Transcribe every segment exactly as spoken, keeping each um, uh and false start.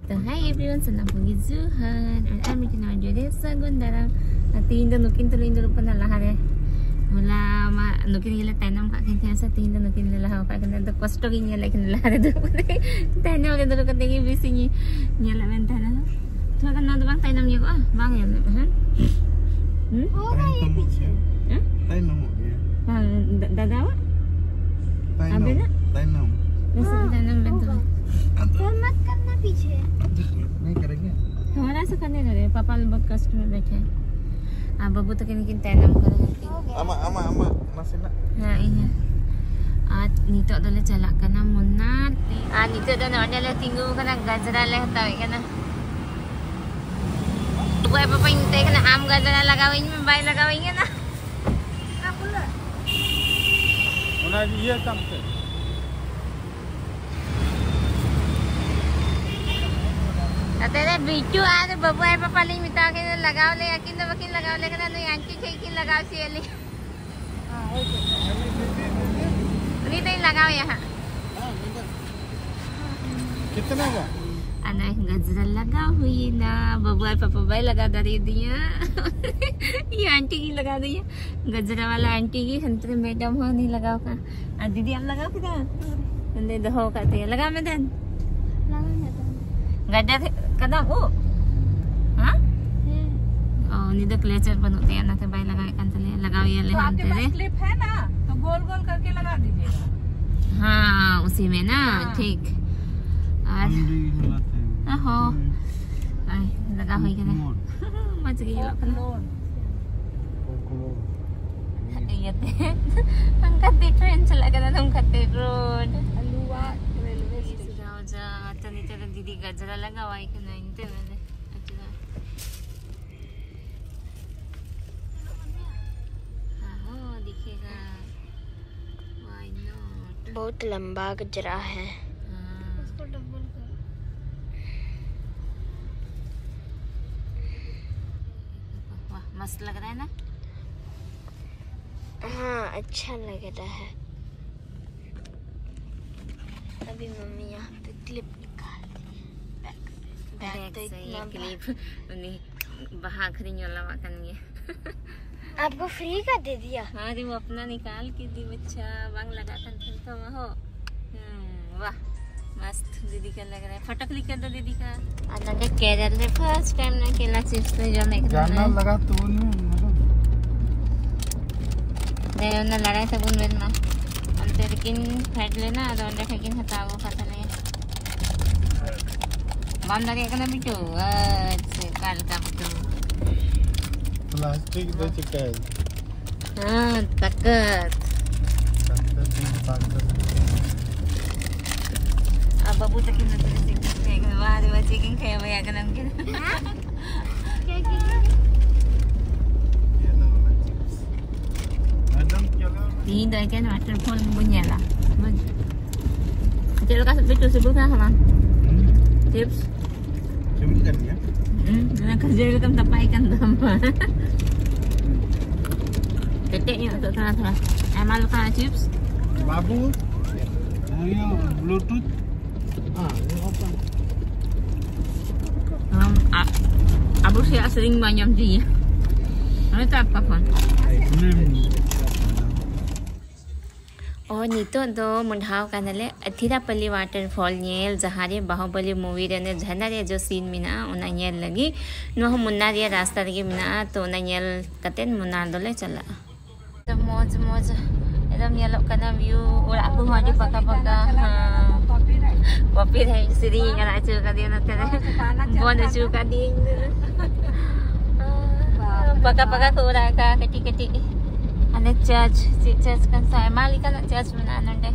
ᱛᱚ, hi everyone, ᱥᱟᱱᱟᱢ ᱠᱚᱜᱮ ᱡᱚᱦᱟᱨ᱾ ᱟᱨ ᱟᱨ ᱢᱤᱫᱴᱮᱱ ᱱᱟᱣᱟ video ᱨᱮ ᱥᱟᱹᱜᱩᱱ ᱫᱟᱨᱟᱢ᱾ ᱟᱨ ᱛᱤᱦᱤᱧ ᱫᱚ ᱱᱩᱠᱤᱱ ᱛᱩᱞᱩᱡ ᱤᱧ ᱫᱩᱲᱩᱵ ᱠᱟᱱᱟ ᱞᱟᱦᱟᱨᱮ᱾ ᱦᱚᱞᱟ ᱢᱟ ᱱᱩᱠᱤᱱ ᱜᱮᱞᱮ ᱛᱟᱭᱱᱚᱢ ᱠᱟᱜ ᱠᱤᱱ ᱛᱟᱦᱮᱸᱜ ᱥᱮ, ᱛᱤᱦᱤᱧ ᱫᱚ ᱱᱩᱠᱤᱱ ᱞᱮ ᱞᱟᱦᱟ ᱟᱠᱟᱫ ᱠᱤᱱᱟ᱾ ᱟᱫᱚ ᱠᱚᱥᱴᱚ ᱜᱤᱧ ᱧᱮᱞᱮᱫ ᱠᱤᱱᱟ ᱞᱟᱦᱟᱨᱮ ᱫᱩᱲᱩᱵ ᱠᱟᱛᱮ᱾ ᱛᱟᱭᱱᱚᱢ ᱨᱮ ᱫᱩᱲᱩᱵ ᱠᱟᱛᱮ ᱜᱮ ᱵᱮᱥᱤᱧ ᱧᱮᱞᱮᱫ ᱢᱮᱱ ᱛᱟᱦᱮᱱᱟ᱾ ᱛᱷᱚᱲᱟ ᱜᱟᱱ ᱱᱚᱣᱟ ᱫᱚ ᱵᱟᱝ ᱛᱟᱭᱱᱚᱢ ᱧᱚᱜᱚᱜᱼᱟ? ᱵᱟᱝ ᱧᱮᱞᱚᱜᱼᱟ, ᱦᱮᱸ? ᱦᱩᱸ? होगा ये पीछे। ᱦᱮᱸ? ᱛᱟᱭᱱᱚᱢᱚᱜ ᱜᱮᱭᱟ᱾ ᱵᱟᱝ, ᱫᱟ-, ᱫᱟᱫᱟᱣᱟᱜ? ᱛᱟᱭᱱᱚᱢ, ᱟᱵᱮᱱᱟᱜ? ᱛᱟᱭᱱᱚᱢ᱾ ᱱᱟᱥᱮ ᱦᱮᱸ, ᱛᱟᱭᱱᱚᱢ ᱵᱮᱱ ᱫᱚᱦᱚᱭᱟ᱾ ᱟᱫᱚ ᱛᱚ ᱢᱚᱛ ᱠᱟᱨᱱᱟ ᱯᱤᱪᱷᱮ᱾ नहीं करेंगे। हमारा ऐसा करने लगे, पापा बहुत कष्ट में बैठे हैं। ᱟᱨ ᱵᱟᱹᱵᱩ ᱛᱟᱹᱠᱤᱱ ᱠᱤᱱ ᱛᱟᱭᱱᱚᱢ ᱠᱟᱱᱟ ᱟᱨᱠᱤ᱾ ᱟᱢᱟᱜ, ᱟᱢᱟᱜ, ᱟᱢᱟᱜ ᱱᱟᱥᱮᱱᱟᱜ᱾ ᱦᱮᱸ, ᱤᱧ ᱦᱚᱸ᱾ ᱟᱨ ᱱᱤᱛᱚᱜ ᱫᱚᱞᱮ ᱪᱟᱞᱟᱜ ᱠᱟᱱᱟ ᱢᱩᱱᱱᱟᱨ ᱛᱮ᱾ ᱟᱨ ᱱᱤᱛᱚᱜ ᱫᱚ ᱱᱚᱰᱮ ᱞᱮ ᱛᱤᱸᱜᱩ ᱟᱠᱟᱱᱟ, ᱜᱟᱡᱽᱨᱟ ᱞᱮ ᱦᱟᱛᱟᱣᱮᱫ ᱠᱟᱱᱟ᱾ ᱵᱟᱹᱵᱩ ᱟᱡ ᱯᱟᱯᱟᱧ ᱢᱮᱛᱟᱭ ᱠᱟᱱᱟ, "ᱟᱢ ᱜᱟᱡᱽᱨᱟ ᱞᱟᱜᱟᱣᱟᱹᱧ ᱢᱮ", ᱵᱟᱭ ᱞᱟᱜᱟᱣᱟᱹᱧ ᱠᱟᱱᱟ᱾ ᱚᱱᱟ ᱤᱭᱟᱹ ᱛᱟᱢ ᱥᱮ? ᱱᱚᱛᱮ ᱨᱮ ᱵᱤᱴᱩ ᱟᱨ ᱵᱟᱹᱵᱩ ᱟᱡ ᱯᱟᱯᱟ ᱞᱤᱧ ᱢᱮᱛᱟ ᱠᱤᱱᱟ ᱞᱟᱜᱟᱣ ᱞᱮ, ᱟᱹᱠᱤᱱ ᱫᱚ ᱵᱟᱹᱠᱤᱱ ᱞᱟᱜᱟᱣ ᱞᱮ ᱠᱟᱱᱟ, ᱱᱩᱭ ᱟᱱᱴᱤ ᱴᱷᱮᱡ ᱠᱤᱱ ᱞᱟᱜᱟᱣ ᱦᱚᱪᱚᱭᱮᱫ ᱞᱤᱧ᱾ ᱩᱱᱤ ᱫᱚᱧ ᱞᱟᱜᱟᱣᱮᱭᱟ ᱦᱟᱸᱜ᱾ कितने का? ᱟᱨ ᱱᱚᱜᱼᱚᱭ ᱜᱟᱡᱽᱨᱟ ᱞᱟᱜᱟᱣ ᱦᱩᱭᱮᱱᱟ᱾ ᱵᱟᱹᱵᱩ ᱟᱨ ᱯᱟᱯᱟ ᱵᱟᱭ ᱞᱟᱜᱟᱣ ᱫᱟᱲᱮᱭᱟᱫᱤᱧᱟ᱾ ᱤᱭᱟᱹ ᱟᱱᱴᱤ ᱜᱮ ᱞᱟᱜᱟᱣ ᱫᱤᱧᱟ᱾ ᱜᱟᱡᱽᱨᱟ ᱣᱟᱞᱟ ᱟᱱᱴᱤ ᱜᱮ, ᱦᱟᱱᱛᱮ ᱨᱮ ᱢᱮᱰᱟᱢ ᱦᱚᱸ ᱩᱱᱤ ᱞᱟᱜᱟᱣ ᱠᱟᱜᱼᱟ᱾ ᱟᱨ ᱫᱤᱫᱤ ᱟᱢ ᱞᱟᱜᱟᱣ ᱠᱮᱫᱟ? ᱚᱸᱰᱮ ᱫᱚᱦᱚ ᱟᱠᱟᱫ ᱛᱟᱭᱟ᱾ ᱞᱟᱜᱟᱣ ᱢᱮ ᱫᱮᱱ᱾ ᱞᱟᱜᱟᱣ ᱢᱮ ᱫᱮᱱ᱾ ᱜᱟᱡᱽᱨᱟ ᱠᱟᱫᱟᱢ ᱩᱵ? ᱦᱮᱸ? ᱦᱮᱸ᱾ ᱚ, ᱩᱱᱤ ᱫᱚ ᱠᱞᱮᱪᱟᱨ ᱵᱟᱹᱱᱩᱜ ᱛᱟᱭᱟ, ᱚᱱᱟᱛᱮ ᱵᱟᱭ ᱞᱟᱜᱟᱣᱮᱫ ᱠᱟᱱ ᱛᱟᱞᱮᱭᱟ᱾ ᱞᱟᱜᱟᱣᱮᱭᱟᱞᱮ तो आपके ᱦᱟᱱᱛᱮ ᱨᱮ᱾ पास क्लिप है ना, तो गोल गोल करके लगा दीजिएगा। हाँ, उसी में ना, हाँ। ठीक। ᱟᱨ हम भी हिलाते हैं। ᱚ ᱦᱚᱸ᱾ ᱦᱩᱸ᱾ ᱟᱭ, ᱞᱟᱜᱟᱣ ᱦᱩᱭ ᱠᱟᱱᱟ᱾ ᱢᱚᱡᱽ᱾ ᱢᱚᱡᱽ ᱜᱮ ᱧᱮᱞᱚᱜ ᱠᱟᱱᱟ᱾ ᱤᱭᱟᱹᱛᱮ᱾ ᱚᱱᱠᱟᱛᱮ ᱴᱨᱮᱱ ᱪᱟᱞᱟᱜ ᱠᱟᱱᱟ, ᱱᱚᱝᱠᱟᱛᱮ ᱨᱳᱰ᱾ Aluwa railway station. ᱥᱩᱫᱷᱟ ᱚᱡᱟ, ᱛᱚ ᱱᱤᱛᱚᱜ ᱫᱚ ᱫᱤᱫᱤ ᱜᱟᱡᱽᱨᱟ ᱞᱟᱜᱟᱣᱟᱭ ᱠᱟᱱᱟ, ᱤᱧ ᱛᱮ ᱢᱮᱱᱮ, ᱟᱪᱪᱷᱟ᱾ हाँ, हो दिखेगा। Why not? बहुत लंबा गजरा है। हाँ। उसको डबल कर। वाह, मस्त लग रहा है ना? हाँ, अच्छा लग रहा है। अभी मम्मी यहाँ पे क्लिप निकाल रही है। ᱮᱠ ᱥᱮ ᱮᱠ ᱠᱞᱤᱯ, ᱩᱱᱤ ᱵᱟᱦᱟ ᱟᱹᱠᱷᱨᱤᱧ ᱵᱟᱞᱟ ᱢᱟ ᱠᱟᱱ ᱜᱮᱭᱟ᱾ आपको फ्री का दे दिया। हाँ, अरे वो अपना निकाल के दी बच्चा, ᱵᱟᱝ ᱞᱟᱜᱟᱜ ᱠᱟᱱ ᱛᱟᱦᱮᱸ ᱛᱚ ᱢᱟ ᱦᱚ᱾ ᱦᱩᱸ, ᱣᱟᱦ, ᱢᱟᱥᱛ ᱫᱤᱫᱤ ᱠᱟ ᱞᱟᱜ ᱨᱟᱦᱟ ᱦᱟᱭ, ᱯᱷᱳᱴᱳ ᱠᱞᱤᱠ ᱠᱟᱨ ᱫᱚ ᱫᱤᱫᱤ ᱠᱟ᱾ ᱟᱨ ᱱᱚᱰᱮ ᱠᱮᱨᱟᱞ ᱨᱮ ᱯᱷᱟᱨᱥᱴ ᱴᱟᱭᱤᱢ ᱱᱟ ᱠᱮᱞᱟ ᱪᱤᱯᱥ ᱞᱮ ᱡᱚᱢᱮᱫ ᱠᱟᱱᱟ᱾ ᱡᱟᱱᱟ ᱞᱟᱜᱟ ᱛᱩᱱ ᱢᱮ, ᱢᱮᱰᱟᱢ᱾ ᱫᱮ, ᱚᱱᱟ ᱞᱟᱲᱟᱭ ᱛᱟᱵᱚᱱ ᱵᱮᱱ ᱢᱟ᱾ ᱚᱱᱛᱮ ᱨᱮᱠᱤᱱ ᱯᱷᱮᱰ ᱞᱮᱱᱟ, ᱟᱫᱚ ᱚᱸᱰᱮ ᱠᱷᱚᱡ ᱠᱤᱱ ᱦᱟᱛᱟᱣ ᱟᱹᱜᱩ ᱠᱟᱜ ᱛᱟᱞᱮᱭᱟ᱾ ᱵᱟᱢ ᱫᱟᱲᱮᱭᱟᱜ ᱠᱟᱱᱟ ᱵᱤᱴᱩ? ᱟᱪᱪᱷᱟ, ᱚᱠᱟ ᱞᱮᱠᱟ ᱵᱤᱴᱩ? ᱯᱞᱟᱥᱴᱤᱠ ᱫᱚ ᱪᱤᱠᱟᱹᱭ? ᱦᱮᱸ, ᱛᱟᱠᱟᱛ᱾ ᱛᱟᱠᱟᱛ ᱫᱚ ᱛᱟᱠᱟᱛ᱾ ᱟᱨ ᱵᱟᱹᱵᱩ ᱛᱟᱹᱠᱤᱱ ᱫᱚ ᱛᱤᱱᱟᱹᱜ ᱪᱮᱫ ᱠᱤᱱ ᱠᱷᱟᱭᱟ ᱠᱟᱱᱟ? ᱵᱟᱦ ᱨᱮ ᱵᱟᱦ, ᱪᱮᱫ ᱠᱤᱱ ᱠᱷᱟᱭᱟ ᱵᱟᱭᱟ ᱠᱟᱱᱟ ᱩᱱᱠᱤᱱ? ᱛᱤᱦᱤᱧ ᱫᱚ ᱮᱠᱮᱱ ᱣᱟᱴᱟᱨ ᱯᱷᱚᱞ ᱵᱚᱱ ᱧᱮᱞᱟ᱾ ᱵᱩᱡᱽ? ᱪᱮᱫ ᱞᱮᱠᱟ ᱵᱤᱴᱩ, ᱥᱤᱵᱤᱞ ᱠᱟᱱᱟ ᱥᱮ ᱵᱟᱝ? ᱪᱤᱯᱥ? ᱥᱤᱵᱤᱞ ᱠᱟᱱ ᱜᱮᱭᱟ᱾ ᱦᱩᱸ, ᱚᱱᱟ ᱠᱷᱟᱹᱡᱟᱹᱲᱤ ᱞᱮᱠᱟᱢ ᱛᱟᱯᱟᱭ ᱠᱟᱱ ᱫᱚ᱾ ᱠᱮᱴᱮᱡ ᱧᱚᱜ ᱛᱚ ᱛᱷᱚᱲᱟ ᱛᱷᱚᱲᱟ᱾ ᱟᱭᱢᱟ ᱞᱮᱠᱟᱱᱟᱜ ᱪᱤᱯᱥ᱾ ᱵᱟᱹᱵᱩ, ᱱᱤᱭᱟᱹ ᱵᱞᱩᱴᱩᱛᱷ᱾ ᱟᱢ, ᱟ-, ᱟᱵᱚ ᱥᱮᱭᱟᱜ ᱥᱮᱨᱮᱧ ᱵᱟᱝ ᱟᱸᱡᱚᱢ ᱛᱤᱧᱟᱹ᱾ ᱚᱱᱮ ᱛᱚ ᱟᱯᱟ ᱯᱷᱳᱱ᱾ ᱦᱩᱸ᱾ ᱚ, ᱱᱤᱛᱚᱜ ᱫᱚ ᱢᱚᱸᱰᱷᱟᱣ ᱠᱟᱱᱟᱞᱮ ᱟᱛᱷᱤᱨᱟᱯᱟᱞᱤ ᱣᱟᱴᱟᱨ ᱯᱷᱚᱞ ᱧᱮᱞ, ᱡᱟᱦᱟᱸ ᱨᱮ ᱵᱟᱦᱩᱵᱟᱞᱤ ᱢᱩᱵᱷᱤ ᱨᱮ ᱚᱱᱮ ᱡᱷᱟᱨᱱᱟ ᱨᱮᱭᱟᱜ ᱡᱚ ᱥᱤᱱ ᱢᱮᱱᱟᱜᱼᱟ, ᱚᱱᱟ ᱧᱮᱞ ᱞᱟᱹᱜᱤᱫ᱾ ᱱᱚᱣᱟ ᱦᱚᱸ ᱢᱩᱱᱱᱟᱨ ᱨᱮᱭᱟᱜ ᱨᱟᱥᱛᱟ ᱨᱮᱜᱮ ᱢᱮᱱᱟᱜᱼᱟ, ᱛᱚ ᱚᱱᱟ ᱧᱮᱞ ᱠᱟᱛᱮᱫ ᱢᱩᱱᱱᱟᱨ ᱫᱚᱞᱮ ᱪᱟᱞᱟᱜᱼᱟ᱾ ᱢᱚᱡᱽ ᱢᱚᱡᱽ ᱮᱠᱫᱚᱢ ᱧᱮᱞᱚᱜ ᱠᱟᱱᱟ ᱵᱷᱤᱭᱩ, ᱚᱲᱟᱜ ᱠᱚᱦᱚᱸ ᱟᱹᱰᱤ ᱯᱟᱠᱟ ᱯᱟᱠᱟ᱾ ᱦᱮᱸ, ᱠᱚᱯᱤ ᱨᱟᱭᱤᱴ ᱥᱮᱨᱮᱧ ᱤᱧ ᱟᱲᱟᱜ ᱦᱚᱪᱚ ᱠᱟᱫᱮᱭᱟ ᱱᱚᱛᱮ ᱨᱮ, ᱵᱚᱱᱫ ᱦᱚᱪᱚ ᱠᱟᱫᱤᱭᱟᱹᱧ᱾ ᱯᱟᱠᱟ ᱯᱟᱠᱟ ᱠᱚ ᱚᱲᱟᱜ ᱟᱠᱟᱫᱼᱟ, ᱠᱟᱹᱴᱤᱡ ᱠᱟᱹᱴᱤᱡ᱾ ᱦᱟᱱᱮ ᱪᱟᱨᱪ, ᱪᱮᱫ ᱪᱟᱨᱪ ᱠᱟᱱ ᱥᱮ, ᱟᱭᱢᱟ ᱞᱮᱠᱟᱱᱟᱜ ᱪᱟᱨᱪ ᱢᱮᱱᱟᱜᱼᱟ ᱱᱚᱰᱮ᱾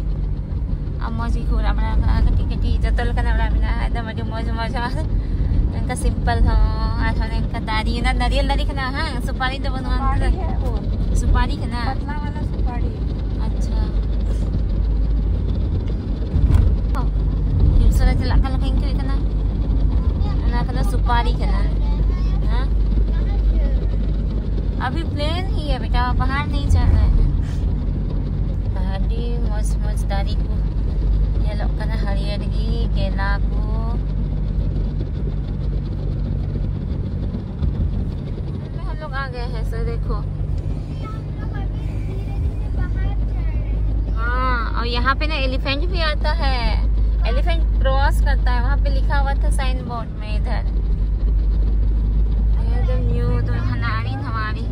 ᱟᱨ ᱢᱚᱡᱽ ᱜᱮᱠᱚ ᱚᱲᱟᱜ ᱵᱟᱲᱟ ᱟᱠᱟᱫᱼᱟ, ᱠᱟᱹᱴᱤᱡ ᱠᱟᱹᱴᱤᱡ ᱡᱚᱛᱚ ᱞᱮᱠᱟᱱᱟᱜ ᱚᱲᱟᱜ ᱢᱮᱱᱟᱜᱼᱟ, ᱮᱠᱫᱚᱢ ᱟᱹᱰᱤ ᱢᱚᱡᱽ ᱢᱚᱡᱽ᱾ ᱟᱨ ᱱᱚᱝᱠᱟ ᱥᱤᱢᱯᱚᱞ ᱦᱚᱸ, ᱟᱨᱦᱚᱸ ᱱᱚᱝᱠᱟ ᱫᱟᱨᱮ, ᱚᱱᱟ ᱱᱟᱨᱤᱭᱮᱞ ᱫᱟᱨᱮ ᱠᱟᱱᱟ᱾ ᱦᱮᱸ, ᱥᱩᱯᱟᱨᱤ ᱫᱚ ᱵᱟᱹᱱᱩᱜᱼᱟ ᱚᱱᱛᱮ ᱫᱚ᱾ ᱥᱩᱯᱟᱨᱤ ᱠᱟᱱᱟ? ᱯᱟᱛᱞᱟ ᱣᱟᱞᱟ ᱥᱩᱯᱟᱨᱤ᱾ ᱟᱪᱪᱷᱟ᱾ ᱦᱤᱢᱥᱚᱨᱟ ᱪᱟᱞᱟᱜ ᱠᱟᱱ ᱞᱮᱠᱟᱧ ᱟᱹᱭᱠᱟᱹᱣᱮᱫ ᱠᱟᱱᱟ᱾ ᱚᱱᱟ ᱠᱚᱫᱚ ᱥᱩᱯᱟᱨᱤ ᱠᱟᱱᱟ᱾ ᱦᱮᱸ? ᱟᱵᱷᱤ ᱯᱞᱮᱱ ᱦᱤ ᱦᱮ ᱵᱮᱴᱟ, ᱵᱟᱦᱟᱨ ᱱᱤ ᱡᱟᱱᱟ ᱦᱮ᱾ ᱟᱹᱰᱤ ᱢᱚᱡᱽ ᱢᱚᱡᱽ ᱫᱟᱨᱮ ᱠᱚ ᱧᱮᱞᱚᱜ ᱠᱟᱱᱟ, ᱦᱟᱹᱨᱭᱟᱹᱲ ᱜᱮ, ᱠᱮᱞᱟ ᱠᱚ᱾ गए हैं, सो देखो। हाँ, और यहाँ पे ना एलिफेंट भी आता है, एलिफेंट क्रॉस करता है। वहाँ पे लिखा हुआ था साइन बोर्ड में इधर। एकदम न्यू तो हनारी हमारी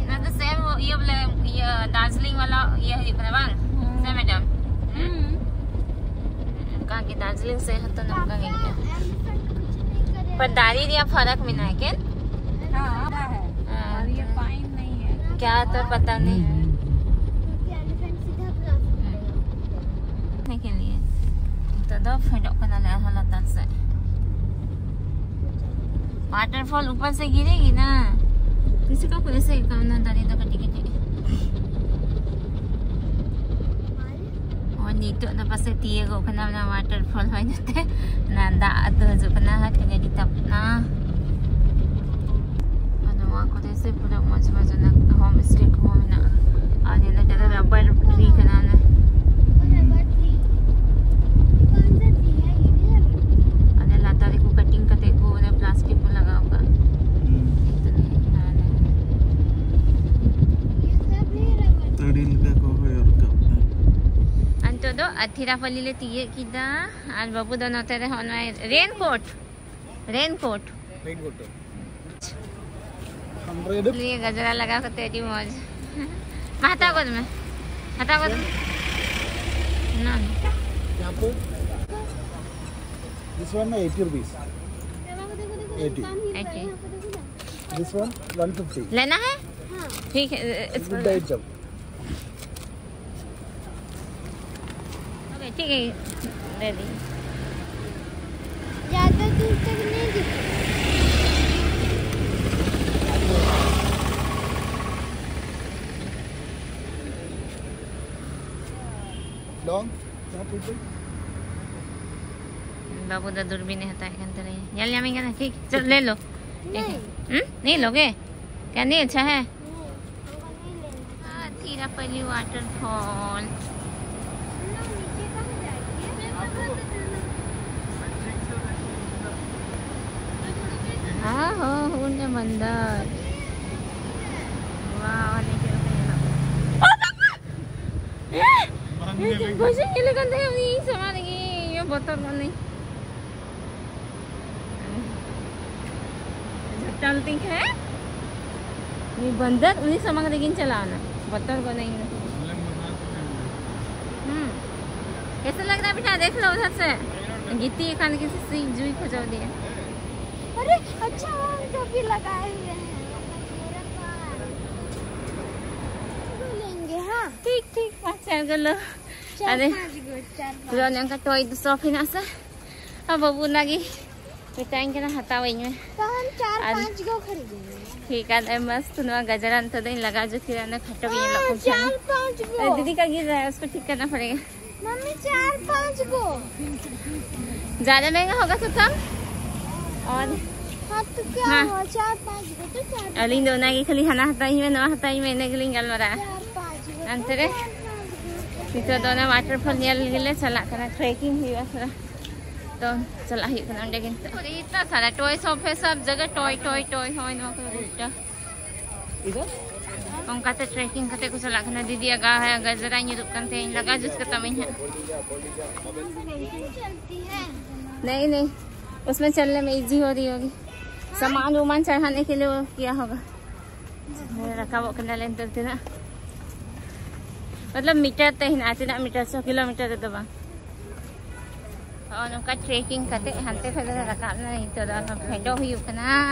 ना, तो सेम वो ये बोले, ये दार्जिलिंग वाला ये है, बराबर सेम मैडम। कहाँ के दार्जिलिंग से है तो नमका गई है। पर दारी दिया फर्क में ना है क्या? हाँ, आता है। हाँ, और ये तो पाइन नहीं है। क्या तो पता नहीं। देखने के लिए तो दो फेंटो करना ले आहा लतार से। वाटरफॉल ऊपर से गिरेगी ना, किसी का कोई ऐसे काम ना दारी तो कटी कटी। और नीतों तो पासे तीये को खना ना वाटरफॉल हो जाते ना, दा तो जो खना है तो गड़ी तब ना। ᱟᱨ ᱱᱚᱣᱟ ᱠᱚᱨᱮ ᱥᱮ ᱯᱩᱨᱟᱹ ᱢᱚᱡᱽ ᱢᱚᱡᱽ ᱚᱱᱟ ᱦᱳᱢ ᱥᱴᱮ ᱠᱚᱦᱚᱸ ᱢᱮᱱᱟᱜᱼᱟ᱾ ᱟᱨ ᱧᱮᱞ ᱫᱚ ᱨᱟᱵᱟᱨ ᱴᱨᱤ ᱠᱟᱱᱟ ᱚᱱᱟ᱾ ᱟᱨ ᱞᱟᱛᱟᱨ ᱨᱮᱠᱚ ᱠᱟᱴᱤᱝ ᱠᱟᱛᱮ ᱠᱚ ᱚᱱᱟ ᱯᱞᱟᱥᱴᱤᱠ ᱠᱚ ᱞᱟᱜᱟᱣ ᱠᱟᱜᱼᱟ᱾ ᱦᱩᱸ᱾ ᱟᱹᱰᱤ ᱞᱮᱠᱟ ᱠᱚ ᱦᱚᱭᱚ ᱨᱟᱠᱟᱵ ᱫᱟ᱾ ᱟᱨ ᱱᱤᱛᱚᱜ ᱫᱚ ᱟᱛᱷᱤᱨᱟᱯᱟᱞᱤ ᱞᱮ ᱛᱤᱭᱟᱹᱜ ᱠᱮᱫᱟ᱾ ᱟᱨ ᱵᱟᱹᱵᱩ ᱫᱚ ᱱᱚᱛᱮ ᱨᱮ ᱦᱚᱸᱜᱼᱚᱭ ᱨᱮᱱ ᱠᱳᱴ, ᱨᱮᱱ ᱠᱳᱴ᱾ ᱨᱮᱱ ᱠᱳᱴ᱾ ᱱᱤᱭᱟᱹ ᱜᱟᱡᱽᱨᱟ ᱞᱟᱜᱟᱣ ᱠᱟᱛᱮ ᱟᱹᱰᱤ ᱢᱚᱡᱽ᱾ ᱢᱟ ᱦᱟᱛᱟᱣ ᱜᱚᱫ ᱢᱮ, ᱦᱟᱛᱟᱣ ᱜᱚᱫ ᱢᱮ᱾ ᱱᱚᱣᱟ ᱢᱮ᱾ ᱠᱭᱟ ᱯᱮ? This one ना eighty rupees. Eighty. Okay. This one one fifty. लेना है? ठीक है, इस गुड डाइट जब। ओके, ठीक है, दे दी। ज़्यादा दूर तक नहीं दिख रहा। लॉन्ग, क्या पूछे? ᱵᱟᱹᱵᱩ ᱫᱚ ᱫᱩᱨᱵᱤᱱᱮ ᱦᱟᱛᱟᱣᱮᱫ ᱠᱟᱱ ᱛᱟᱞᱮᱭᱟ᱾ ᱧᱮᱞ ᱧᱟᱢᱤᱧ ᱠᱟᱱᱟ, ᱴᱷᱤᱠ? ᱪᱚᱞ, ᱞᱮ ᱞᱳ᱾ ᱦᱩᱸ? ᱱᱤ ᱞᱳᱜᱮ? ᱠᱭᱟ ᱱᱤ ᱟᱪᱪᱷᱟ ᱦᱮ? ᱟᱛᱷᱤᱨᱟᱯᱟᱞᱤ ᱣᱟᱴᱟᱨ ᱯᱷᱚᱞ᱾ हाँ, हाँ, ᱦᱩᱱᱮ ᱢᱟᱱᱫᱟᱨ। ᱵᱟᱹᱧ ᱧᱮᱞᱮ ᱠᱟᱱ ᱛᱟᱦᱮᱸᱫ, ᱩᱱᱤ ᱤᱧ ᱥᱟᱢᱟᱝ ᱨᱮᱜᱮ, ᱤᱧ ᱵᱚᱛᱚᱨ ᱜᱚᱫ ᱱᱟᱹᱧ᱾ ᱡᱷᱚᱴᱟ ᱞᱮᱛᱤᱧ ᱠᱷᱟᱱ ᱩᱱᱤ ᱵᱟᱱᱫᱟᱨ, ᱩᱱᱤ ᱥᱟᱢᱟᱝ ᱨᱮᱜᱮᱧ ᱪᱟᱞᱟᱣ ᱮᱱᱟ, ᱵᱚᱛᱚᱨ ᱜᱚᱫ ᱱᱟᱹᱧ᱾ ᱦᱩᱸ, कैसे लग रहा है बेटा? देख लो उधर से। गिट्टी खाने की सी जुई खो जाओ दिए। अरे अच्छा, हम टोपी लगाए हुए हैं। लेंगे, हाँ। ठीक, ठीक, पाँच चार किलो। चार अरे, पाँच गो, चार पाँच। पूरा ᱱᱚᱝᱠᱟ ᱴᱚᱭ ᱫᱚ ᱥᱚᱯ ᱦᱮᱱᱟᱜ ᱥᱮ? ᱟᱨ ᱵᱟᱹᱵᱩ ᱚᱱᱟᱜᱮ ᱢᱮᱛᱟᱧ ᱠᱟᱱᱟ, ᱦᱟᱛᱟᱣᱟᱹᱧ ᱢᱮ᱾ तो हम चार ᱟᱨ पाँच गो खरीदेंगे। ठीक है, ᱢᱟᱥᱛ ᱱᱚᱣᱟ ᱜᱟᱡᱽᱨᱟ ᱱᱤᱛᱚᱜ ᱫᱚᱧ ᱞᱟᱜᱟᱣ ᱡᱩᱛ ᱠᱮᱫᱟ, ᱚᱱᱟ ᱠᱷᱟᱴᱚ ᱜᱮ ᱧᱮᱞᱚᱜ ᱠᱟᱱ ᱛᱟᱦᱮᱱᱟ। चार पाँच गो। अरे, दीदी का गिर रहा है, उसको ठीक करना पड़ेगा। मम्मी, चार पाँच गो। ज्यादा महंगा होगा तो कम। और हाँ, तो क्या हाँ। हुआ? चार पाँच गो तो चार ᱟᱹᱞᱤᱧ ᱫᱚ ᱚᱱᱟᱜᱮ ᱠᱷᱟᱹᱞᱤ ᱦᱟᱱᱟ ᱦᱟᱛᱟᱣᱤᱧ ᱢᱮ, ᱱᱚᱣᱟ ᱦᱟᱛᱟᱣᱤᱧ ᱢᱮ, ᱤᱱᱟᱹ ᱜᱮᱞᱤᱧ ᱜᱟᱞᱢᱟᱨᱟᱜᱼᱟ। चार पाँच गो तो ᱚᱱᱛᱮ ᱨᱮ चार पाँच गो। ᱱᱤᱛᱚᱜ ᱫᱚ ᱚᱱᱟ ᱣᱟᱴᱟᱨ ᱯᱷᱚᱞ ᱧᱮᱞ ᱞᱟᱹᱜᱤᱫ ᱞᱮ ᱪᱟᱞᱟᱜ ᱠᱟᱱᱟ, ᱴᱨᱮᱠᱤᱝ ᱦᱩᱭᱩᱜᱼᱟ ᱛᱷᱚᱲᱟ, ᱛᱚ ᱪᱟᱞᱟᱜ ᱦᱩᱭᱩᱜ ᱠᱟᱱᱟ ᱚᱸᱰᱮ ᱜᱮ ᱱᱤᱛᱚᱜ᱾ ᱤᱛᱱᱟ ᱥᱟᱨᱟ ᱴᱚᱭ ᱥᱚᱯ ᱦᱮ, ᱥᱚᱵ ᱡᱟᱭᱜᱟ ᱴᱚᱭ, ᱴᱚᱭ, ᱴᱚᱭ, ᱦᱳᱭ ᱱᱚᱣᱟ ᱠᱚ ᱜᱚᱴᱟ᱾ ᱚᱱᱠᱟᱛᱮ ᱴᱨᱮᱠᱤᱝ ᱠᱟᱛᱮ ᱠᱚ ᱪᱟᱞᱟᱜ ᱠᱟᱱᱟ᱾ ᱫᱤᱫᱤᱭᱟᱜ ᱜᱟ-, ᱜᱟᱡᱽᱨᱟᱧ ᱧᱩᱨᱩᱜ ᱠᱟᱱ ᱛᱟᱦᱮᱸ, ᱤᱧ ᱞᱟᱜᱟ ᱡᱩᱛ ᱠᱟᱛᱟᱢᱟᱹᱧ ᱦᱟᱸᱜ᱾ नहीं, नहीं, उसमें चलने में इजी हो रही होगी। सामान वामान चढ़ाने के लिए वो किया होगा। ᱨᱟᱠᱟᱵᱚᱜ ᱠᱟᱱᱟᱞᱮ ᱱᱤᱛᱚᱜ ᱛᱤᱱᱟᱹᱜ, मतलब मीटर ᱛᱮ ᱦᱮᱱᱟᱜᱼᱟ, ᱛᱤᱱᱟᱹᱜ ᱢᱤᱴᱟᱨ ᱪᱚ, ᱠᱤᱞᱳᱢᱤᱴᱟᱨ ᱨᱮᱫᱚ ᱵᱟᱝ᱾ ᱦᱚᱸᱜᱼᱚ ᱱᱚᱝᱠᱟ ᱴᱨᱮᱠᱤᱝ ᱠᱟᱛᱮ ᱦᱟᱱᱛᱮ ᱠᱷᱚᱱ ᱞᱮ ᱨᱟᱠᱟᱵ ᱮᱱᱟ᱾ ᱱᱤᱛᱚᱜ ᱫᱚ ᱟᱨᱦᱚᱸ ᱯᱷᱮᱰᱚᱜ ᱦᱩᱭᱩᱜ ᱠᱟᱱᱟ᱾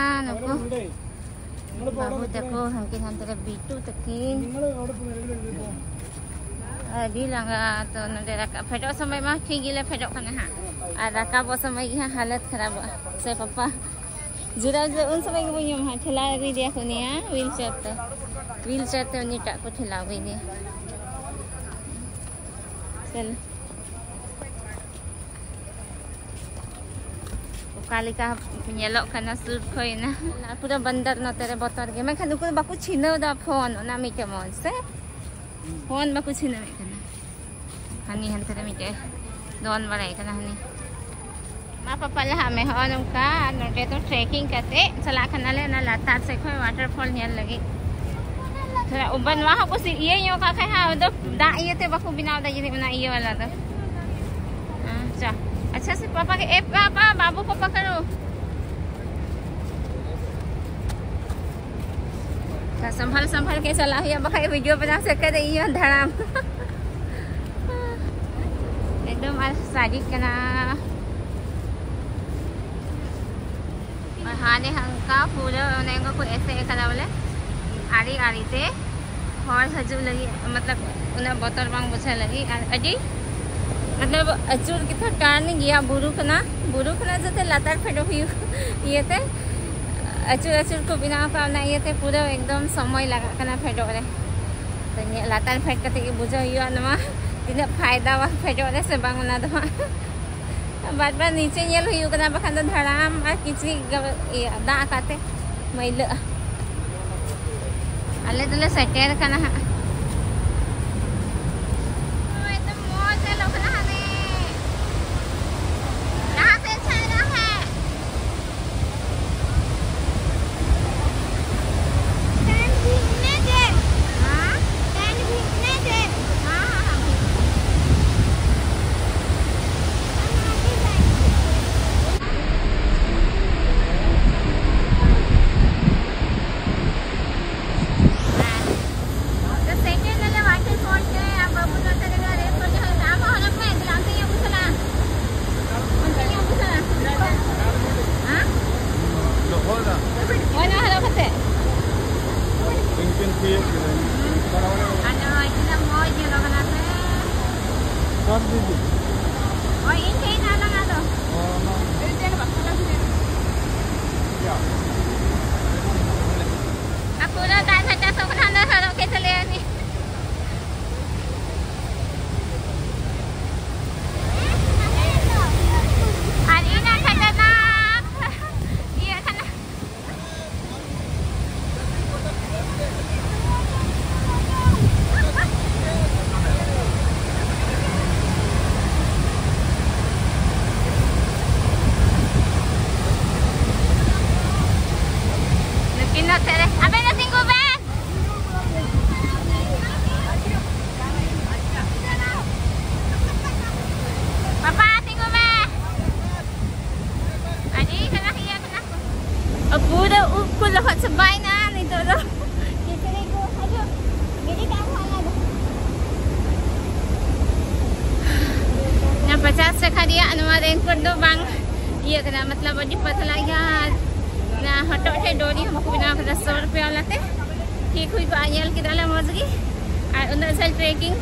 ᱱᱩᱠᱩ ᱵᱟᱹᱵᱩ ᱛᱟᱠᱚ ᱦᱟᱱᱠᱤᱱ ᱦᱟᱱᱛᱮ ᱨᱮ ᱵᱤᱴᱩ ᱛᱟᱹᱠᱤᱱ᱾ ᱟᱹᱰᱤ ᱞᱟᱸᱜᱟ᱾ ᱛᱚ ᱱᱚᱰᱮ ᱨᱟᱠᱟᱵ ᱯᱷᱮᱰᱚᱜ ᱥᱚᱢᱚᱭ ᱢᱟ ᱴᱷᱤᱠ ᱜᱮᱞᱮ ᱯᱷᱮᱰᱚᱜ ᱠᱟᱱᱟ ᱦᱟᱸᱜ, ᱟᱨ ᱨᱟᱠᱟᱵᱚᱜ ᱥᱚᱢᱚᱭ ᱜᱮ ᱦᱟᱸᱜ ᱦᱟᱞᱚᱛ ᱠᱷᱟᱨᱟᱯᱚᱜᱼᱟ᱾ ᱥᱮ ᱯᱟᱯᱟ ᱡᱤᱨᱟᱹᱣ ᱡᱤᱨᱟᱹᱣ ᱩᱱ ᱥᱚᱢᱚᱭ ᱜᱮᱵᱚᱱ ᱧᱟᱢᱟ ᱦᱟᱸᱜ, ᱴᱷᱮᱞᱟᱣ ᱟᱹᱜᱩᱭᱮᱫᱮᱭᱟ ᱠᱚ ᱩᱱᱤᱭᱟ ᱦᱩᱭᱤᱞ ᱪᱮᱭᱟᱨ ᱛᱮ, ᱦᱩᱭᱤᱞ ᱪᱮᱭᱟᱨ ᱛᱮ ᱩᱱᱤᱴᱟᱜ ᱠᱚ ᱴᱷᱮᱞᱟᱣ ᱟᱹᱜᱩᱭᱮᱫᱮᱭᱟ᱾ ᱪᱚᱞᱚ᱾ ᱚᱠᱟ ᱞᱮᱠᱟ ᱧᱮᱞᱚᱜ ᱠᱟᱱᱟ ᱥᱩᱨ ᱠᱷᱚᱱ ᱮᱱᱟ᱾ ᱯᱩᱨᱟᱹ ᱵᱚᱱᱫᱚᱨ ᱱᱚᱛᱮ ᱨᱮ ᱵᱚᱛᱚᱨ ᱜᱮ, ᱢᱮᱱᱠᱷᱟᱱ ᱩᱱᱠᱩ ᱫᱚ ᱵᱟᱠᱚ ᱪᱷᱤᱱᱟᱹᱣ ᱮᱫᱟ ᱯᱷᱳᱱ, ᱚᱱᱟ ᱢᱤᱫᱴᱮᱡ ᱢᱚᱡᱽ ᱥᱮ ᱯᱷᱳᱱ ᱵᱟᱠᱚ ᱪᱷᱤᱱᱟᱹᱣᱮᱫ ᱠᱟᱱᱟ᱾ ᱦᱟᱹᱱᱤ ᱦᱟᱱᱛᱮ ᱨᱮ ᱢᱤᱫᱴᱮᱡ ᱫᱚᱱ ᱵᱟᱲᱟᱭ ᱠᱟᱱᱟ ᱦᱟᱹᱱᱤ᱾ ᱢᱟ ᱯᱟᱯᱟ ᱞᱟᱦᱟᱜ ᱢᱮ᱾ ᱦᱚᱸᱜᱼᱚ ᱱᱚᱝᱠᱟ ᱟᱨ ᱱᱚᱸᱰᱮ ᱫᱚ ᱴᱨᱮᱠᱤᱝ ᱠᱟᱛᱮ ᱪᱟᱞᱟᱜ ᱠᱟᱱᱟᱞᱮ ᱚᱱᱟ ᱞᱟᱛᱟᱨ ᱥᱮᱫ ᱠᱷᱚᱱ ᱣᱟᱴᱟᱨ ᱯᱷᱚᱞ ᱧᱮᱞ ᱞᱟᱹᱜᱤᱫ᱾ ᱛᱷᱚᱲᱟ ᱩᱵᱟᱹᱱ ᱱᱚᱣᱟ ᱦᱚᱸᱠᱚ ᱥᱤ-, ᱤᱭᱟᱹ ᱧᱚᱜ ᱠᱟᱜ ᱠᱷᱟᱡ ᱦᱟᱸᱜ, ᱟᱫᱚ ᱫᱟᱜ ᱤᱭᱟᱹᱛᱮ ᱵᱟᱠᱚ ᱵᱮᱱᱟᱣ ᱮᱫᱟ ᱡᱟᱹᱱᱤᱡ ᱚᱱᱟ ᱤᱭᱟᱹ ᱵᱟᱞᱟ ᱫᱚ᱾ ᱟᱪᱪᱷᱟ, ᱟᱪᱪᱷᱟ ᱥᱮ ᱯᱟᱯᱟ ᱠᱮ, ᱮ ᱯᱟᱯᱟ, ᱵᱟᱵᱩ ᱠᱚ ᱯᱟᱠᱟᱲᱚ᱾ ᱛᱷᱚᱲᱟ ᱥᱟᱢᱵᱷᱟᱞ ᱥᱟᱢᱵᱷᱟᱞ ᱠᱮ ᱪᱟᱞᱟᱜ ᱦᱩᱭᱩᱜᱼᱟ, ᱵᱟᱠᱷᱟᱡ ᱵᱷᱤᱰᱤᱭᱳ ᱵᱮᱱᱟᱣ ᱥᱮᱫ ᱠᱟᱛᱮ ᱤᱧ ᱦᱚᱸ ᱫᱷᱟᱲᱟᱢ᱾ ᱮᱠᱫᱚᱢ ᱟᱨ ᱥᱟᱹᱨᱤ ᱠᱟᱱᱟ᱾ ᱟᱨ ᱦᱟᱱᱮ ᱦᱟᱱᱠᱟ ᱯᱩᱨᱟᱹ ᱚᱱᱮ ᱚᱱᱠᱟ ᱠᱚ ᱮᱥᱮᱫ ᱟᱠᱟᱫᱟ ᱵᱚᱞᱮ, ᱟᱲᱮ ᱟᱲᱮ ᱛᱮ ᱦᱚᱲ ᱦᱤᱡᱩᱜ ᱞᱟᱹᱜᱤᱫ, ᱢᱚᱛᱞᱚᱵ ᱩᱱᱟᱹᱜ ᱵᱚᱛᱚᱨ ᱵᱟᱝ ᱵᱩᱡᱷᱟᱹᱣ ᱞᱟᱹᱜᱤᱫ᱾ ᱟᱨ ᱟᱹᱰᱤ, ᱢᱚᱛᱞᱚᱵ ᱟᱹᱪᱩᱨ ᱜᱮ ᱛᱷᱚᱲᱟ ᱴᱟᱨᱱ ᱜᱮᱭᱟ, ᱵᱩᱨᱩ ᱠᱟᱱᱟ, ᱵᱩᱨᱩ ᱠᱷᱚᱱᱟᱜ ᱡᱟᱛᱮ ᱞᱟᱛᱟᱨ ᱯᱷᱮᱰᱚᱜ ᱦᱩᱭᱩᱜ ᱤᱭᱟᱹᱛᱮ ᱟᱹᱪᱩᱨ ᱟᱹᱪᱩᱨ ᱠᱚ ᱵᱮᱱᱟᱣ ᱟᱠᱟᱫ, ᱚᱱᱟ ᱤᱭᱟᱹᱛᱮ ᱯᱩᱨᱟᱹ ᱮᱠᱫᱚᱢ ᱥᱚᱢᱚᱭ ᱞᱟᱜᱟᱜ ᱠᱟᱱᱟ ᱯᱷᱮᱰᱚᱜ ᱨᱮ᱾ ᱛᱚ ᱧᱮ-, ᱞᱟᱛᱟᱨ ᱯᱷᱮᱰ ᱠᱟᱛᱮ ᱜᱮ ᱵᱩᱡᱷᱟᱹᱣ ᱦᱩᱭᱩᱜᱼᱟ ᱱᱚᱣᱟ ᱛᱤᱱᱟᱹᱜ ᱯᱷᱟᱭᱫᱟ ᱵᱟᱝ ᱯᱷᱮᱰᱚᱜ ᱨᱮ ᱥᱮ ᱵᱟᱝ, ᱚᱱᱟ ᱫᱚ ᱦᱟᱸᱜ᱾ ᱵᱟᱨ ᱵᱟᱨ ᱱᱤᱪᱮ ᱧᱮᱞ ᱦᱩᱭᱩᱜ ᱠᱟᱱᱟ, ᱵᱟᱠᱷᱟᱱ ᱫᱚ ᱫᱷᱟᱲᱟᱢ ᱟᱨ ᱠᱤᱪᱨᱤᱡ ᱜᱟ-, ᱤᱭᱟᱹ, ᱫᱟᱜ ᱟᱠᱟᱫ ᱛᱮ ᱢᱟᱹᱭᱞᱟᱹᱜᱼᱟ᱾ ᱟᱞᱮ ᱫᱚᱞᱮ ᱥᱮᱴᱮᱨ ᱠᱟᱱᱟ ᱦᱟᱸᱜ᱾ ᱱᱚᱜᱼᱚᱭ ᱛᱚ ᱢᱚᱡᱽ ᱧᱮᱞᱚᱜ ᱠᱟᱱᱟ ᱦᱟᱱᱮ᱾ ᱞᱟᱦᱟ ᱥᱮᱫ ᱪᱷᱟᱭ ᱨᱮ ᱦᱮᱸ᱾ ᱛᱚ ᱥᱮᱴᱮᱨ ᱱᱟᱞᱮ waterfall ᱨᱮ, ᱟᱨ ᱵᱟᱹᱵᱩ ᱱᱚᱛᱮ ᱨᱮᱜᱮ ᱨᱮᱥᱴ ᱦᱚᱪᱚ ᱦᱩᱭᱩᱜ ᱠᱟᱱᱟ᱾ ᱟᱢ ᱦᱚᱸ ᱦᱚᱨᱚᱜ ᱢᱮ, ᱫᱮᱞᱟ ᱚᱱᱛᱮ ᱧᱚᱜ ᱵᱚ ᱪᱟᱞᱟᱜᱼᱟ᱾ ᱚᱱᱛᱮ ᱧᱚᱜ ᱵᱚ ᱪᱟᱞᱟᱜᱼᱟ᱾ ᱦᱮᱸ? ᱦᱳᱭ, ᱱᱚᱣᱟ ᱦᱚᱨᱚᱜ ᱠᱟᱛᱮ᱾ ᱟᱫᱚ ᱛᱤᱱᱟᱹᱜ ᱢᱚᱡᱽ ᱧᱮᱞᱚᱜ ᱠᱟᱱᱟ ᱥᱮ᱾ ᱦᱳᱭ, ᱤᱧ ᱴᱷᱮᱱ ᱟᱞᱟᱝ ᱟᱫᱚ᱾ ᱟᱨ ᱯᱩᱨᱟᱹ ᱫᱟᱜ ᱡᱷᱟᱴᱟ ᱥᱚ ᱠᱷᱚᱱᱟᱜ ᱫᱚ ᱦᱚᱨᱚᱜ ᱠᱮᱫ ᱛᱟᱞᱮᱭᱟ ᱩᱱᱤ᱾ ᱟᱨ ᱤᱧᱟᱹᱜ ᱠᱷᱟᱴᱟᱨᱱᱟᱠ ᱤᱭᱟᱹ ᱠᱟᱱᱟ᱾ ᱯᱩᱨᱟᱹ ᱩᱵ ᱠᱚ ᱞᱚᱦᱚᱫ ᱪᱟᱵᱟᱭᱮᱱᱟ ᱱᱤᱛᱚᱜ ᱫᱚ᱾ ᱠᱤᱪᱨᱤᱡ ᱠᱚ ᱦᱤᱡᱩᱜ, ᱜᱤᱰᱤ ᱠᱟᱜ ᱢᱮ ᱚᱱᱟ ᱫᱚ᱾ ᱚᱱᱟ ᱯᱚᱪᱟᱥ ᱴᱟᱠᱟ ᱨᱮᱭᱟᱜ ᱱᱚᱣᱟ ᱨᱮᱱᱠᱳᱴ ᱫᱚ ᱵᱟᱝ ᱤᱭᱟᱹ ᱠᱟᱱᱟ, ᱢᱚᱛᱞᱚᱵ ᱟᱹᱰᱤ ᱯᱟᱛᱞᱟ ᱜᱮᱭᱟ᱾ ᱟᱨ ᱚᱱᱟ ᱦᱚᱴᱚᱜ ᱴᱷᱮᱡ ᱰᱳᱨᱤ ᱦᱚᱸ ᱵᱟᱠᱚ ᱵᱮᱱᱟᱣ ᱠᱟᱫᱟ, ᱥᱚ ᱨᱩᱯᱤᱭᱟ ᱣᱟᱞᱟ ᱛᱮ ᱴᱷᱤᱠ ᱦᱩᱭ ᱠᱚᱜᱼᱟ᱾ ᱧᱮᱞ ᱠᱮᱫᱟᱞᱮ ᱢᱚᱡᱽ ᱜᱮ, ᱟᱨ ᱩᱱᱟᱹᱜ ᱡᱷᱟᱹᱞ ᱴᱨᱮᱠᱤᱝ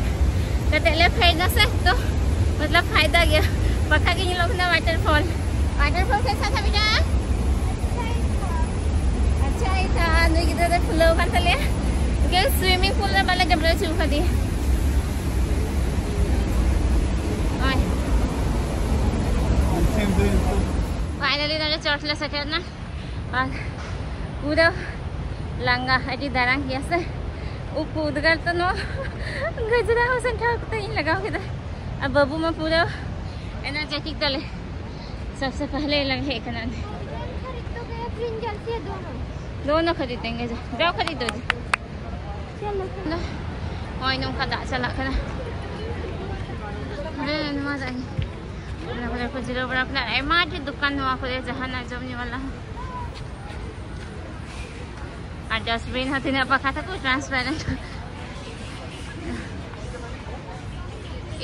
ᱠᱟᱛᱮ ᱞᱮ ᱯᱷᱮᱰ ᱱᱟ ᱥᱮ, ᱛᱚ ᱢᱚᱛᱞᱚᱵ ᱯᱷᱟᱭᱫᱟ ᱜᱮᱭᱟ᱾ ᱵᱟᱠᱷᱟᱡ ᱜᱮ ᱧᱮᱞᱚᱜ ᱠᱟᱱᱟ ᱣᱟᱴᱟᱨ ᱯᱷᱚᱞ, ᱣᱟᱴᱟᱨ ᱯᱷᱚᱞ ᱠᱷᱟᱡ ᱥᱟᱫᱟ ᱢᱮᱱᱟᱜᱼᱟ᱾ ᱟᱪᱪᱷᱟ, ᱮᱴᱟ ᱱᱩᱭ ᱜᱤᱫᱽᱨᱟᱹ ᱫᱚ ᱯᱷᱩᱞᱟᱹᱣ ᱠᱟᱱ ᱛᱟᱞᱮᱭᱟ᱾ ᱜᱮ ᱥᱩᱭᱢᱤᱝ ᱯᱩᱞ ᱨᱮ ᱵᱟᱞᱮ ᱡᱚᱵᱽᱨᱟ ᱦᱚᱪᱚ ᱠᱟᱫᱮᱭᱟ᱾ ᱱᱚᱜᱼᱚᱭ᱾ ᱯᱷᱟᱭᱱᱟᱞᱤ ᱱᱚᱰᱮ ᱪᱚᱴ ᱞᱮ ᱥᱮᱴᱮᱨ ᱮᱱᱟ᱾ ᱟᱨ ᱯᱩᱨᱟᱹ ᱞᱟᱸᱜᱟ, ᱟᱹᱰᱤ ᱫᱟᱬᱟᱱ ᱜᱮᱭᱟ ᱥᱮ᱾ ᱩᱵ ᱠᱚ ᱩᱫᱽᱜᱟᱹᱨ ᱛᱮ ᱱᱚᱣᱟ ᱜᱟᱡᱽᱨᱟ ᱦᱚᱸ ᱥᱟᱢᱴᱟᱣ ᱠᱟᱛᱮ ᱤᱧ ᱞᱟᱜᱟᱣ ᱠᱮᱫᱟ᱾ ᱟᱨ ᱵᱟᱹᱵᱩ ᱢᱟ ᱯᱩᱨᱟᱹ ᱮᱱᱟᱨᱡᱮᱴᱤᱠ ᱛᱟᱞᱮ, ᱥᱚᱵᱥᱮ ᱯᱟᱦᱞᱮ ᱞᱟᱝ ᱦᱮᱡ ᱠᱟᱱᱟ᱾ ᱠᱷᱟᱨᱤᱫ ᱛᱚ ᱜᱟᱭᱟ, ᱯᱨᱤᱱ ᱡᱟᱞᱛᱤ ᱦᱟᱭ ᱫᱳᱱᱳ᱾ ᱫᱳᱱᱳ ᱠᱷᱟᱨᱤᱫ ᱫᱮᱝᱜᱮ, ᱡᱟᱣ ᱠᱷᱟᱨᱤᱫ ᱫᱳ᱾ ᱪᱚᱞᱚ᱾ ᱱᱚᱜᱼᱚᱭ ᱱᱚᱝᱠᱟ ᱫᱟᱜ ᱪᱟᱞᱟᱜ ᱠᱟᱱᱟ᱾ ᱦᱮᱸ, ᱱᱚᱣᱟ ᱫᱟᱜ ᱜᱮ᱾ ᱚᱱᱟ ᱠᱚᱨᱮ ᱠᱚ ᱡᱤᱨᱟᱹᱣ ᱵᱟᱲᱟ ᱠᱟᱱᱟ᱾ ᱟᱭᱢᱟ ᱰᱷᱮᱨ ᱫᱚᱠᱟᱱ ᱱᱚᱣᱟ ᱠᱚᱨᱮ, ᱡᱟᱦᱟᱱᱟᱜ ᱡᱚᱢ ᱧᱩ ᱵᱟᱞᱟ ᱦᱚᱸ᱾ ᱟᱨ ᱰᱟᱥᱴᱵᱤᱱ ᱦᱚᱸ ᱛᱤᱱᱟᱹᱜ ᱯᱟᱠᱟ ᱛᱟᱠᱚ, ᱴᱨᱟᱱᱥᱯᱟᱨᱮᱱᱴ᱾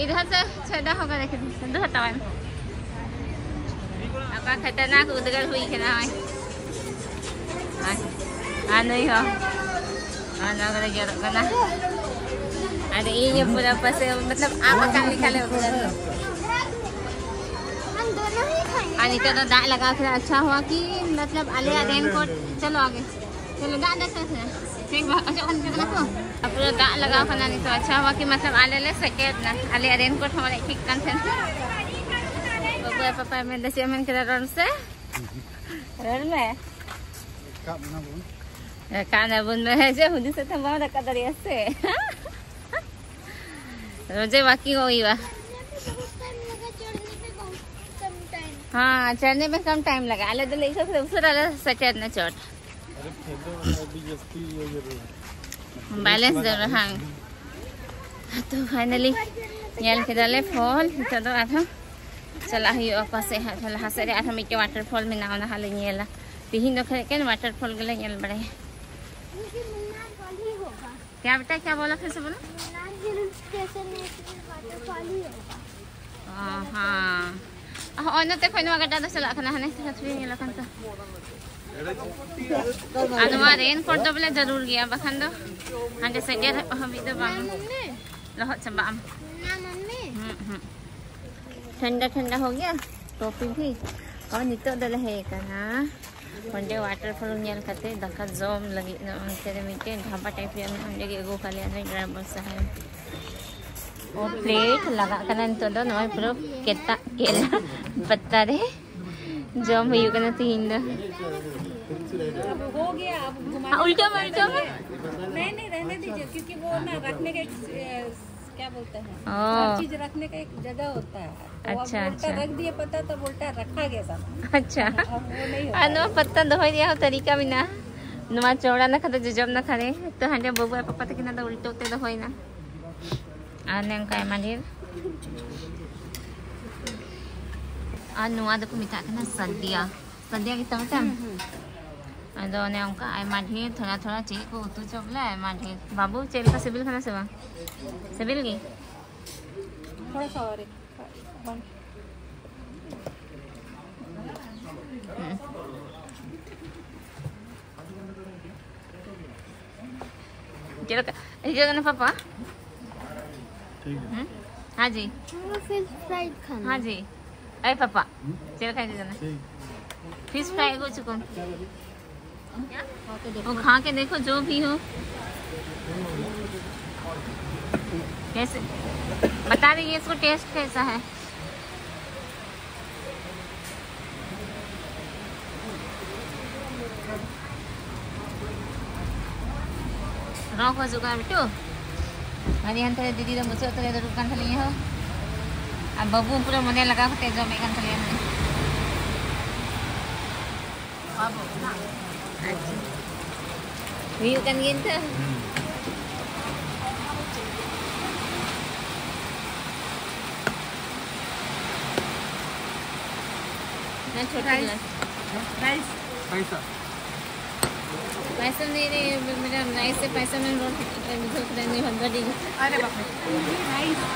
इधर से छेदा होगा, देखिए, दो हटावन। आपका खतरनाक उद्गार हुई है ना, हाँ, हाँ, नहीं हो। हाँ, ना, अगर जरूरत करना। अरे, ये, ये पूरा पसे, मतलब, आप अकाल निकाले उद्गार। हम दोनों ही खाएंगे। ᱟᱨ ᱱᱤᱛᱚᱜ ᱫᱚ ᱫᱟᱜ ᱞᱟᱜᱟᱣ ᱠᱮᱫᱟ, ᱟᱪᱪᱷᱟ ᱦᱩᱣᱟ ᱠᱤ ᱢᱚᱛᱞᱚᱵ ᱟᱞᱮᱭᱟᱜ ᱨᱮᱱᱠᱳᱴ, ᱪᱚᱞᱚ ᱟᱜᱮ, ᱪᱚᱞᱚ ᱫᱟᱜ ᱫᱟᱜ ᱥᱮ ᱴᱷᱤᱠ ᱵᱟ ᱚᱪᱚᱜ ᱠᱟᱱ ᱛᱟᱦᱮᱸ ᱠᱟᱱᱟ ᱠᱚ᱾ ᱯᱩᱨᱟᱹ ᱫᱟᱜ ᱞᱟᱜᱟᱣ ᱠᱟᱱᱟ ᱱᱤᱛᱚᱜ, ᱟᱪᱪᱷᱟ ᱦᱩᱣᱟ ᱠᱤ ᱢᱚᱛᱞᱚᱵ ᱟᱞᱮ ᱞᱮ ᱥᱮᱴᱮᱨ ᱱᱟ, ᱟᱞᱮᱭᱟᱜ ᱨᱮᱱᱠᱳᱴ ᱦᱚᱸ ᱢᱟᱱᱮ ᱴᱷᱤᱠ ᱠᱟᱱ ᱛᱟᱦᱮᱱᱟ᱾ ᱵᱟᱵᱩ ᱟᱨ ᱯᱟᱯᱟᱭ ᱢᱮᱱᱫᱟ, ᱪᱮᱫ ᱮᱢ ᱢᱮᱱ ᱠᱮᱫᱟ ᱨᱚᱲ ᱢᱮᱥᱮ, ᱨᱚᱲ ᱢᱮ᱾ ᱨᱟᱠᱟᱵ ᱮᱱᱟ ᱵᱚᱱ᱾ ᱨᱟᱠᱟᱵ ᱮᱱᱟ ᱵᱚᱱ, ᱢᱮ ᱡᱮ ᱦᱩᱫᱤᱥ ᱠᱟᱛᱮ ᱵᱟᱢ ᱨᱟᱠᱟᱵ ᱫᱟᱲᱮᱭᱟᱜᱼᱟ ᱥᱮ᱾ ᱨᱳᱡᱮ ᱣᱟᱠᱤᱝ ᱦᱩᱭᱩᱜᱼᱟ᱾ ᱦᱮᱸ, ᱪᱚᱲᱱᱮ ᱢᱮ ᱠᱚᱢ ᱴᱟᱭᱤᱢ ᱞᱟᱜᱟ᱾ ᱟᱞᱮ ᱫᱚᱞᱮ ᱤᱥᱟᱹ ᱩᱥᱟᱹᱨᱟ ᱞᱮ ᱥᱮᱴᱮᱨ ᱱᱟ ᱪᱚᱴ᱾ ᱵᱮᱞᱮᱱᱥ ᱡᱟᱹᱨᱩᱲ, ᱦᱮᱸ᱾ ᱛᱚ ᱯᱷᱟᱭᱱᱟᱞᱤ ᱧᱮᱞ ᱠᱮᱫᱟᱞᱮ ᱯᱷᱚᱞ᱾ ᱱᱤᱛᱚᱜ ᱫᱚ ᱟᱨᱦᱚᱸ ᱪᱟᱞᱟᱜ ᱦᱩᱭᱩᱜᱼᱟ ᱚᱠᱟ ᱥᱮᱫ ᱦᱟᱸᱜ, ᱞᱟᱦᱟ ᱥᱮᱫ ᱨᱮ ᱟᱨᱦᱚᱸ ᱢᱤᱫᱴᱮᱱ ᱣᱟᱴᱟᱨ ᱯᱷᱚᱞ ᱢᱮᱱᱟᱜᱼᱟ, ᱚᱱᱟ ᱦᱟᱸᱜ ᱞᱮ ᱧᱮᱞᱟ᱾ ᱛᱤᱦᱤᱧ ᱫᱚ ᱠᱷᱟᱹᱞᱤ ᱮᱠᱮᱱ waterfall ᱜᱮᱞᱮ ᱧᱮᱞ ᱵᱟᱲᱟᱭᱟ᱾ क्या बेटा, क्या बोला, फिर से बोलो। ᱚ, ᱦᱮᱸ᱾ ᱦᱚᱸᱜᱼᱚᱭ ᱱᱚᱛᱮ ᱠᱷᱚᱱ ᱱᱚᱣᱟ ᱜᱟᱰᱟ ᱫᱚ ᱪᱟᱞᱟᱜ ᱠᱟᱱᱟ, ᱦᱟᱱᱮ ᱥᱟᱠᱨᱤ ᱧᱮᱞᱚᱜ ᱠᱟᱱ ᱛᱚ᱾ ᱟᱨ ᱱᱚᱣᱟ raincoat ᱫᱚ ᱵᱚᱞᱮ ᱡᱟᱹᱨᱩᱲ ᱜᱮᱭᱟ, ᱵᱟᱠᱷᱟᱱ ᱫᱚ ᱦᱟᱸᱰᱮ ᱥᱮᱴᱮᱨ ᱦᱟᱹᱵᱤᱡ ᱫᱚ ᱵᱟᱝ ᱞᱚᱦᱚᱫ ᱪᱟᱵᱟᱜ ᱟᱢ᱾ ᱦᱩᱸ, ᱦᱩᱸ᱾ ᱴᱷᱟᱱᱰᱟ ᱴᱷᱟᱱᱰᱟ ᱦᱳ ᱜᱮᱭᱟ ᱠᱚᱯᱷᱤ ᱵᱷᱤ᱾ ᱟᱨ ᱱᱤᱛᱚᱜ ᱫᱚᱞᱮ ᱦᱮᱡ ᱟᱠᱟᱱᱟ ᱚᱸᱰᱮ waterfall ᱧᱮᱞ ᱠᱟᱛᱮ ᱫᱟᱠᱟ ᱡᱚᱢ ᱞᱟᱹᱜᱤᱫ᱾ ᱱᱚᱜᱼᱚ ᱱᱚᱛᱮ ᱨᱮ ᱢᱤᱫᱴᱮᱱ ᱰᱷᱟᱵᱟ type ᱨᱮᱭᱟᱜ ᱢᱮᱱᱟᱜᱼᱟ, ᱚᱸᱰᱮ ᱜᱮ ᱟᱹᱜᱩ ᱠᱟᱜ ᱞᱮᱭᱟ ᱱᱩᱭ driver ᱥᱟᱦᱮᱵ᱾ ᱚ, plate ᱞᱟᱜᱟᱜ ᱠᱟᱱᱟ ᱱᱤᱛᱚᱜ ᱫᱚ᱾ ᱱᱚᱜᱼᱚᱭ ᱯᱩᱨᱟᱹ ᱠᱮᱛᱟ ᱠᱮᱞᱟ ᱯᱟᱛᱟ ᱨᱮ ᱡᱚᱢ ᱦᱩᱭᱩᱜ ᱠᱟᱱᱟ ᱛᱤᱦᱤᱧ ᱫᱚ᱾ हो गया, अब घुमा हाँ, उल्टा मत, उल्टा मत। नहीं, नहीं, रहने दीजिए, क्योंकि वो ना रखने का एक, क्या बोलते हैं, हाँ। हर चीज रखने का एक जगह होता है। वो अब अच्छा, उल्टा अच्छा। रख दिए पता, तब उल्टा रखा गया सब। अच्छा। अब वो नहीं होता ᱟᱨ ᱱᱚᱣᱟ ᱯᱟᱛᱟ ᱫᱚᱦᱚᱭ ᱨᱮᱭᱟᱜ ᱦᱚᱸ ᱛᱟᱹᱨᱤᱠᱟ ᱢᱮᱱᱟᱜᱼᱟ᱾ ᱱᱚᱣᱟ ᱪᱚᱣᱲᱟ ᱱᱟᱠᱷᱟ ᱫᱚ ᱡᱚᱡᱚᱢ ᱱᱟᱠᱷᱟ ᱨᱮ, ᱛᱚ ᱦᱟᱸᱰᱮ ᱵᱟᱹᱵᱩ ᱟᱨ ᱯᱟᱯᱟ ᱛᱟᱹᱠᱤᱱᱟᱜ ᱫᱚ ᱩᱞᱴᱟᱹ ᱛᱮ ᱫᱚᱦᱚᱭᱮᱱᱟ᱾ ᱟᱨ ᱱᱚᱝᱠᱟ ᱟᱭᱢᱟ ᱰᱷᱮᱨ, ᱟᱨ ᱱᱚᱣᱟ ᱫᱚᱠᱚ ᱢᱮᱛᱟᱜ ᱠᱟᱱᱟ ᱥᱟᱫᱤᱭᱟ᱾ ᱥᱟᱫᱤᱭᱟ ᱜᱮᱛᱚ ᱢᱮᱛᱟᱢ? ᱟᱫᱚ ᱚᱱᱮ ᱚᱱᱠᱟ ᱟᱭᱢᱟ ᱰᱷᱮᱨ, ᱛᱷᱚᱲᱟ ᱛᱷᱚᱲᱟ ᱪᱮᱫ ᱠᱚ ᱩᱛᱩ ᱪᱚ ᱵᱚᱞᱮ ᱟᱭᱢᱟ ᱰᱷᱮᱨ᱾ ᱵᱟᱹᱵᱩ, ᱪᱮᱫ ᱞᱮᱠᱟ ᱥᱤᱵᱤᱞ ᱠᱟᱱᱟ ᱥᱮ ᱵᱟᱝ? ᱥᱤᱵᱤᱞ ᱜᱮ? थोड़ा सा और एक, one। ᱪᱮᱫ ᱞᱮᱠᱟ ᱟᱹᱭᱠᱟᱹᱜ ᱠᱟᱱᱟ ᱯᱟᱯᱟ? ठीक है। ᱦᱩᱸ? ᱦᱮᱸ ᱡᱤ। हमको फिश फ्राई खाना हाँ जी। अरे पापा, चल खाई देना। ठीक। फिश फ्राई को चुको। वो खा के देखो जो भी हो। कैसे, बता दीजिए इसको टेस्ट कैसा है। ᱨᱚ ᱠᱚ ᱦᱤᱡᱩᱜ ᱠᱟᱱᱟ ᱵᱤᱴᱩ᱾ ᱟᱨ ᱦᱟᱱᱛᱮ ᱨᱮ ᱫᱤᱫᱤ ᱫᱚ ᱢᱩᱪᱟᱹᱫ ᱩᱛᱟᱹᱨ ᱨᱮ ᱫᱩᱲᱩᱵ ᱠᱟᱱ ᱛᱟᱞᱤᱧᱟ ᱦᱳ᱾ ᱟᱨ ᱵᱟᱹᱵᱩ ᱯᱩᱨᱟᱹ ᱢᱚᱱᱮ ᱞᱟᱜᱟᱣ ᱠᱟᱛᱮ ᱡᱚᱢᱮᱫ ᱠᱟᱱ ᱛᱟᱞᱮᱭᱟ ᱱᱩᱭ᱾ ᱟᱪᱪᱷᱟ᱾ ᱦᱩᱭᱩᱜ ᱠᱟᱱ ᱜᱮᱭᱟ ᱱᱤᱛᱚᱜ᱾ ᱚᱱᱟ ᱪᱷᱳᱴᱟ ᱜᱞᱟᱥ᱾ राइस। पैसा। पैसा नहीं, नहीं, मेरा नाइस से पैसा में नोट बुझो नहीं बंदा नहीं। अरे बाप रे।